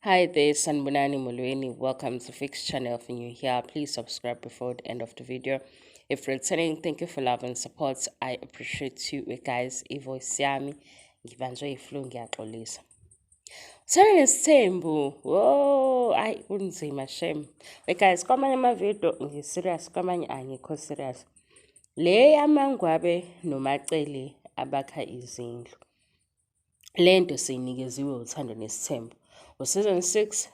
Hi there, Sanibonani Molweni. Welcome to Fix Channel. If you're new here, please subscribe before the end of the video. If returning, thank you for love and support. I appreciate you guys. Ivoice yami ngibanjwe iflu, ngiyaxolisa. Uthando Nesithembu. Whoa, ayi kunzima shame. Hey guys, kwamanye ama-video ngi-serious, kwamanye angikho serious. Le yamaNgwabe noMacele abakha izindlu. Le nto siyinikeziwe Uthando Nesithembu. U-season 6,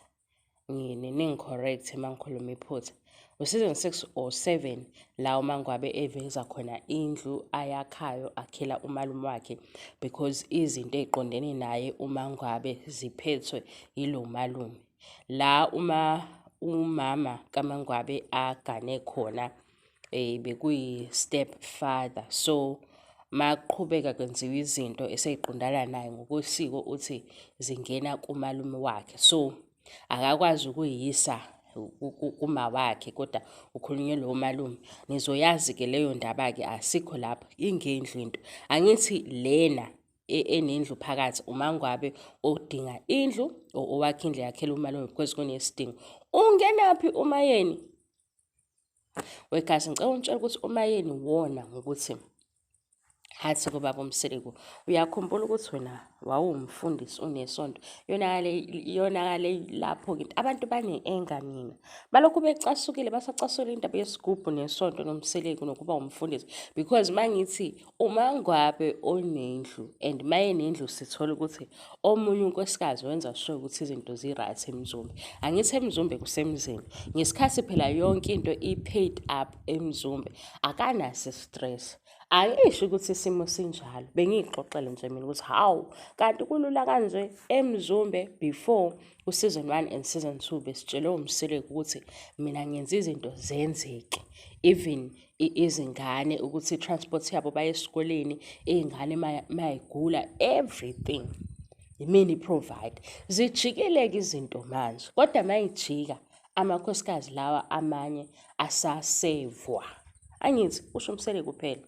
ningi-correct uma ngikhuluma iphutha. U-season 6 or 7 la uMangwabe eveza khona indlu ayakhayo, akhela umalume wakhe, because izinto ey'qondene naye uMangwabe ziphethwe yilo malume. La uma umama kaMangwabe agane khona bekuyi-step father, so makuqhubeka kwenziwa izinto eseyiqondana naye ngokosiko, uthi zingena kumalume wakhe, so akakwazi ukuyisa kuma wakhe, kodwa ukhulunywe lo malume. Nizoyazi-ke leyo ndaba-ke, asikho lapho, ingendlu into. Angithi lena enendlu phakathi, uMangwabe odinga indlu or owakhe indlu yakhela umalume because kunesidingo. Ungenaphi uMayeni? Wegazi, ngicela ungitshele ukuthi uMayeni wona ngokuthi athi kubaba uMseleku, uyakhumbula ukuthi wena wawumfundisi, unesonto? Yonakale, yonakale lapho-ke. Abantu bane-anger, mina balokhu becasukile, basacasukile indaba yesigubhu nesonto noMseleku nokuba umfundisi, because mangithi uMangwabe onendlu and mayenendlu, sithola ukuthi omunye unkosikazi wenza sure ukuthi izinto zi-right eMzumbe. Angithi eMzumbe kusemzini, ngesikhathi phela yonke into i-paid up eMzumbe, akanaso stress. Angisho ukuthi isimo sinjalo, bengiyixoxele nje mina ukuthi hawu, kanti kulula kanje eMzumbe. Before ku-season 1 and season 2 besitshelwe uMseleku ukuthi mina ngenza izinto zenzeke, even izingane ukuthi i-transport yabo baye esikoleni, iy'ngane mayigula, everything yimina i-provide. Zijikile-ke izinto manje, kodwa mayijika amakhosikazi lawa amanye asasevwa, angithi usho uMseleku kuphela.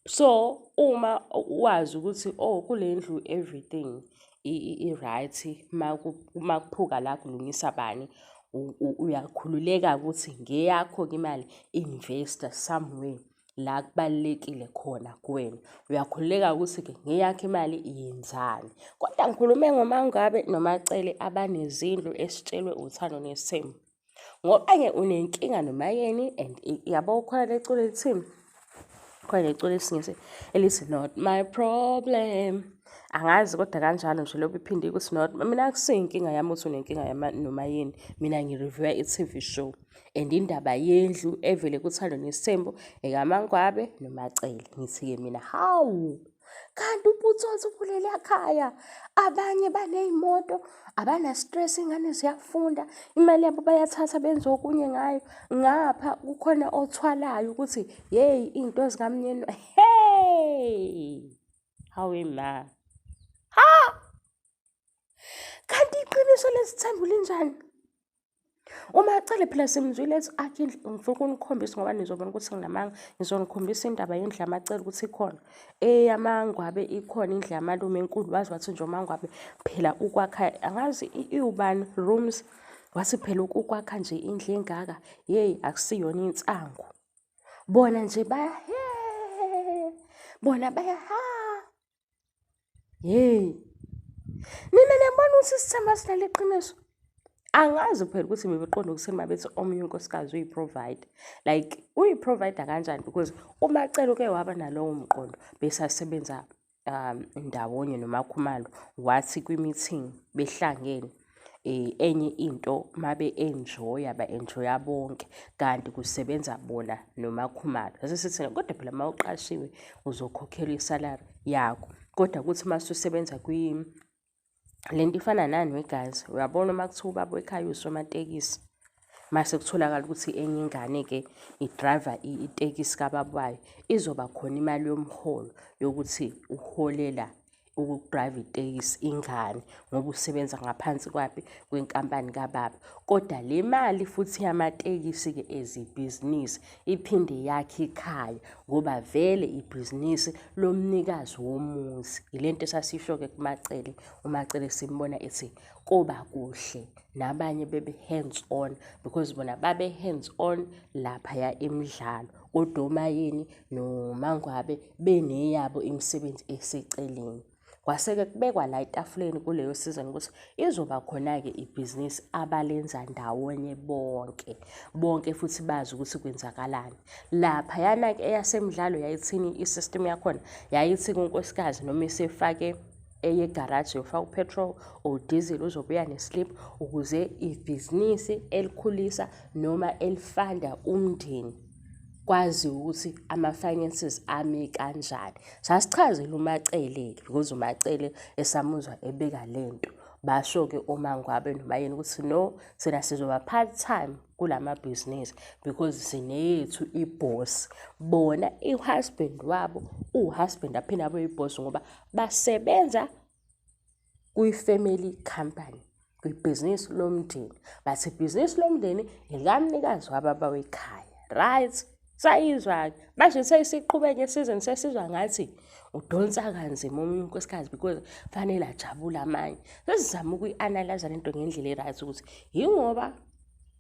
So uma wazi ukuthi oh, kule ndlu everything i-right, makuphuka la kulungisa bani, uyakhululeka ukuthi ngeyakho-ke imali, investa somewhere la kubalulekile khona kuwena. Uyakhululeka ukuthi-ke ngeyakho imali, yenzani. Kodwa ngikhulume ngoMangwabe noMacele abanezindlu esitshelwe Uthando Nesithembu. Ngoba-ke unenkinga noMayeni and yabo, khona leculo elithini, khona leculo lesiNgisi elithi "Not my problem". Angazi kodwa kanjalo nje lokhu iphinde ukuthi not mina, akusiyo inkinga yami ukuthi unenkinga noMayeni. Mina ngi-review-a i-TV show and indaba yendlu evele kuThando Nesithembu ekaMangwabe noMacele. Ngithi-ke mina, hawu, kanti ubutsotsi kuleli ekhaya. Abanye baney'moto, abana-stress, iy'ngane ziyafunda, imali yabo bayathatha benze okunye ngayo. Ngapha kukhona othwalayo ukuthi yeyi, iy'nto zikamnyeni. Hey, hawe ma, ha, kanti iqiniso lesithembu linjani? UMacele phela simzwile ethi akhe indlu. Ngifuna ukunikhombisa ngoba nizobona ukuthi nginamanga. Ngizonikhombisa indaba yendlu yaMacele ukuthi ikhona. EyamaNgwabe ikhona indlu yamalume enkulu. Waze wathi nje uMangwabe phela ukwakha, angazi iwubani rooms, wathi phela ukwakha nje indlu engaka, yeyi, akusiyona insangu. Bona nje baya he, bona baya ha, hey, nina niyabona ukuthi isithembu asinalo iqiniso. Angazi phela ukuthi bebeqonda ukuthi uma bethi omunye unkosikazi uyi-provide, like uyi-provider kanjani? Because uMacele uke waba nalowo mqondo besasebenza ndawonye noMakhumalo, wathi kwi-meeting behlangene, enye into mabe-enjoy-a, ba-enjoy-a bonke, kanti kusebenza bona noMakhumalo. Sase sithi kodwa phela uma uqashiwe uzokhokhelwa isalari yakho, kodwa kuthi uma ususebenza lento ifana nani wegazi, uyabona, uma kuthiwa ubaba wekhaya usomatekisi, mase kutholakala ukuthi enye ingane-ke i-driver itekisi kababa wayo, izoba khona imali yomholo yokuthi uholela. Ukudrayiva itekisi ingane ngoba usebenza ngaphansi kwaphi kwenkampani kababa. Kodwa le mali futhi yamatekisi-ke ezibhizinisi iphinde yakhe ikhaya ngoba vele ibhizinisi lomnikazi womuzi. Yile nto esasisho-ke kuMaCele, uMaCele simbona ethi koba kuhle nabanye bebe hands on because bona babe hands on laphaya imidlalo kodwa oMayeni noMangwabe beneyabo imisebenzi eseceleni. Kwase-ke kubekwa la etafuleni kuleyo season ukuthi izoba khona-ke ibhizinisi abalenza ndawonye bonke, bonke futhi bazi ukuthi kwenzakalani. Laphayana-ke eyasemidlalo yayithini i-system yakhona? Yayithi kunkosikazi noma esefake eyegaraji yofaka u-petrol or diesel uzobuya ne-slip ukuze ibhizinisi elikhulisa noma elifanda umndeni kwaziwe ukuthi ama-finances ami kanjani. Sasichazela uMaCele-ke because uMaCele esamuzwa ebeka le nto. Basho-ke oMangwabe noMayeni ukuthi no, thina sizoba part time kulamabhizinisi because sineyethu i-boss. Bona i-husband wabo uwu-husband aphinde abe yi-boss ngoba basebenza kwi-family company, kwibhizinisi lomndeni. Bathi ibhizinisi lomndeni elikamnikazi wababa wekhaya, right? Sayizwa-ke manje seyisiqhubeke isizini sesizwa ngathi udonsa kanzima omunye unkosikazi because fanele ajabule amanye. Sesizama ukuyi-analyze lento ngendlela e-right ukuthi yingoba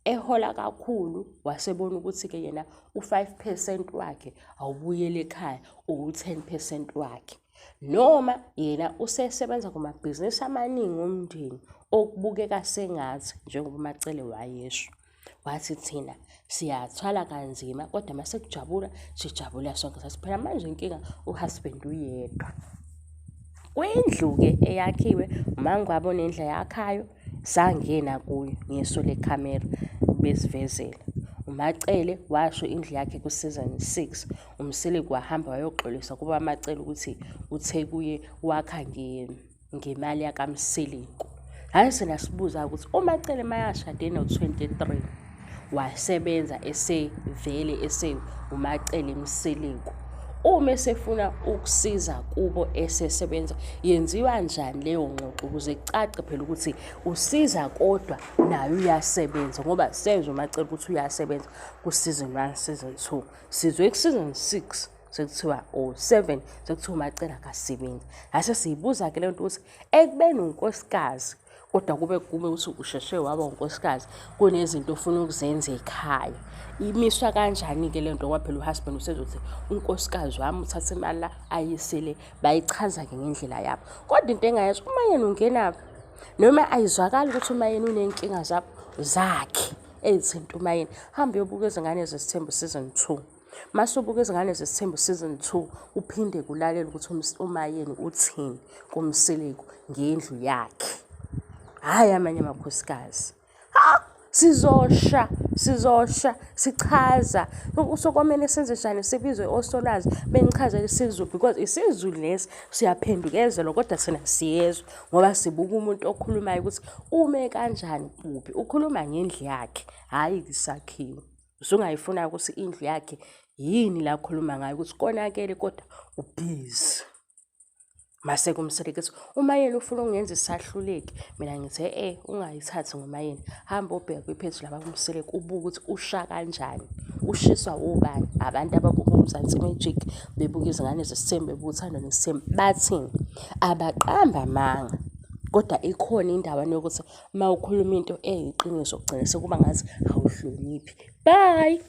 ehola kakhulu wasebona ukuthi-ke yena u-5% wakhe awubuyele ekhaya uwu-10% wakhe. Noma yena usesebenza kumabhizinisi amaningi omndeni okubukeka sengathi njengoba uMaCele wayesho. Wathi thina siyathwala kanzima kodwa uma sekujabula sijabula sonke. Sathi phela manje inkinga u-husband uyedwa. Kwindlu-ke eyakhiwe uMangwabe onendlu eyakhayo sangena kuyo ngeso lekhamera besivezela. UMaCele washo indlu yakhe ku-season 6. UMseleku wahamba wayoxolisa kuba uMaCele ukuthi uthe kuye wakha ngemali yakaMseleku. Hhayi sina sibuza ukuthi uMaCele mayashade no-23 wasebenza esevele uMaCele Mseleku. Uma esefuna ukusiza kubo esesebenza yenziwa njani leyo ngxoxo ukuze kucace phela ukuthi usiza kodwa naye uyasebenza ngoba sezwe uMaCele ukuthi uyasebenza ku-season 1, season 2. Sizwe ku-season 6 sekuthiwa or 7 sekuthiwa uMaCele akasebenzi. Ngase siyibuza-ke le nto ukuthi ekubeni unkosikazi kodwa kube kube ukuthi usheshe waba unkosikazi kunezinto ofuna ukuzenza ekhaya. Imiswa kanjani-ke le nto ngoba phela u-husband usezothi unkosikazi wami uthatha imali la ayisele, bayichaza-ke ngendlela yabo. Kodwa into engayazi uMayeni ungenaphi noma ayizwakali ukuthi uMayeni uney'nkinga zabo zakhe ey'thinta uMayeni. Hamba uyobuka Izingane Zesithembu season 2. Masubuka Izingane Zesithembu season 2 uphinde kulalela ukuthi uMayeni uthini kuMseleku ngendlu yakhe. Hhayi amanye amakhosikazi. Ha! Sizosha, sizosha, sichaza. Sokomele senze njani sibizwe osolwazi benichazele isiZulu because isiZulu lesi siyaphendukezelwa kodwa thina siyezwa ngoba sibuka umuntu okhulumayo ukuthi ume kanjani kuphi. Ukhuluma ngendlu yakhe, hhayi isakhiwo. Usungayifuna ukuthi indlu yakhe yini la akhuluma ngayo ukuthi konakele kodwa ubhizi. Mase kuMseleku ethi uMayeni ufuna ukungenza isahluleki. Mina ngithi e-e ungayithathi ngoMayeni. Hamba obheka kwipheji labakuMseleku ubuke ukuthi usha kanjani. Ushiswa obani? Abantu ababuka uMzansi Magic, bebuka Izingane Zesithembu, bebuka Uthando Nesithembu. Bathini? Abaqambi amanga. Kodwa ikhona indawana yokuthi uma ukhuluma into eyiqiniso kugcina sekuba ngathi awuhloniphi. Bye!